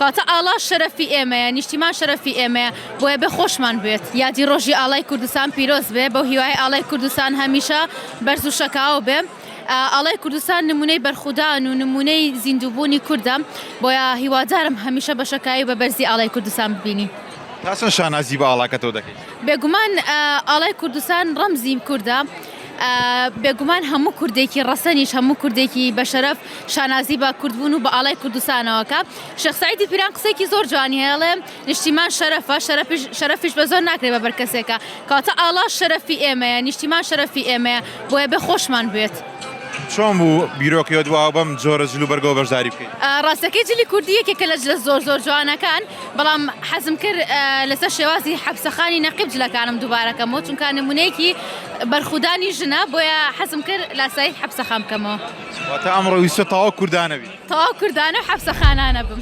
کەواتە ئاڵا شەرەفی ئێمەیە، نیشتیمان شەرەفی ئێمەیە، بۆیە بێ خۆشمان بوێت. یادی ڕۆژی ئاڵای کوردستان پیرۆز بێ، بەو هیوایەی ئاڵای کوردستان هەمیشە بەرز و شەکاوە بێ. ئاڵای کوردستان نموونەی بەرخودان و نموونەی زیندووبوونی کوردە، بۆیە هیوادارم هەمیشە بە شەکاوی و بە بەرزی ئاڵای کوردستان ببینین. تا چەند شانازی بە ئاڵاکەتەوە دەکەیت؟ بێگومان ئاڵای کوردستان ڕەمزی کوردە، بێگومان هەموو کوردێکی ڕەسەنیش، هەموو کوردێکی بەشەرەف شانازی بە کوردبوون و بە ئاڵای کوردستانەوە کە شێخ سەعیدی پیران قسەیەکی زۆر جوانی هەیە ئەڵێ نیشتیمان شەرەفە شەرەفیش شەرەفیش بە زۆر ناکرێ بە بەر کەسێکە کەواتە ئاڵا شەرەفی ئێمەیە نیشتیمان شەرەفی ئێمەیە بۆیە بێ خۆشمان بوێت. چۆن بوو بیرۆکەیەت وا بەم جۆرە جل و بەرگەوە بەشداری بکەیت؟ ڕاستەکەی جلی کوردی یەکێکە لە جلە زۆر زۆر جوانەکان بەڵام حەزم کرد لەسەر شێوازی حەپسەخانی نەقیب جلەکانم دووبارە کەمەوە چونکە نمونەیەکی بەرخودانی ژنە بۆیە حەزم کرد لاسایی حەپسەخان بکەمەوە. واتە ئەمڕۆ ویستت تەواو کوردانە بی؟ تەواو کوردانە و حەپسەخانانە بم.